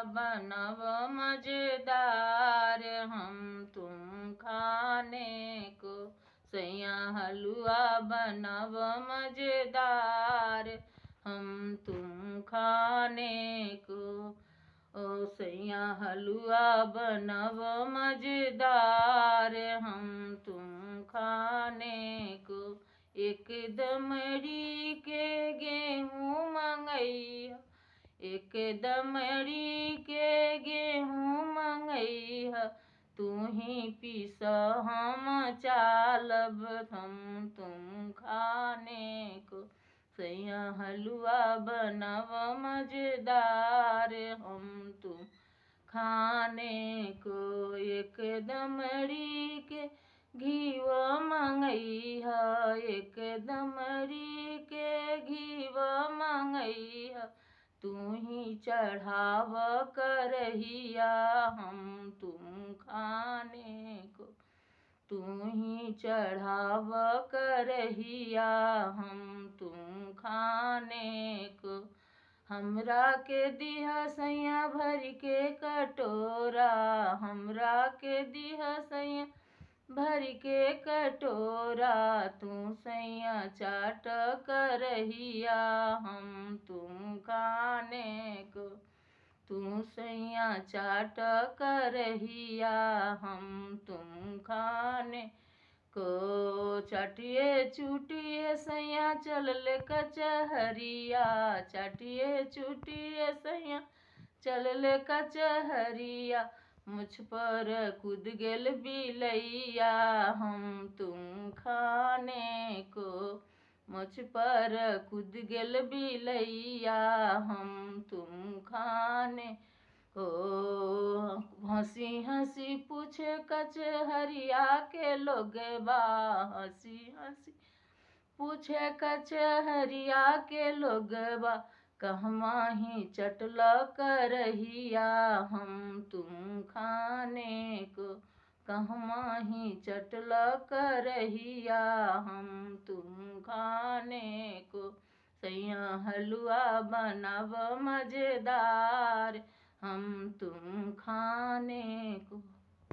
बनब मजेदार हम तुम खाने को। सैया हलुआ बनब मजेदार हम तुम खाने को। ओ सैया हलुआ बनब मजेदार हम तुम खाने को। एक दमड़ी के गेहूँ मंगैया, एक दमड़ी के गेहूँ मंगैया, तू ही पीस हम चालब हम तुम खाने को। सैया हलुआ बनब मजेदार हम तुम खाने को। एक दमड़ी के घीव मंगैहा, एक दमड़ी के घीव मंगैहा, तू ही चढ़ाव करहिया हम तुम खाने को। तू ही चढ़ाव करहिया हम तुम खाने को। हमरा के दिहा सैया भर के कटोरा, हमरा के दिहा सैया भर के कटोरा, तू सैया चाट करहिया हम तुम खाने को। तू सैया चाट करहिया हम तुम खाने को। चटिए चुटिए सैया चलल कचहरिया, चटिए चुटिए सैया चलल कचहरिया, मुझ पर कूद गेल बिलैया हम तुम खाने को। मुझ पर कूद गेल बिलैया हम तुम खाने को। हंसी हंसी पूछे कचहरिया के लोगबा, हंसी हंसी पूछे कचहरिया के लोगबा, कहवा ही चटल करहिया हम तुम खाने को। कहवा ही चटल करहिया हम तुम खाने को। सैया हलुआ बनब मजेदार हम तुम खाने को।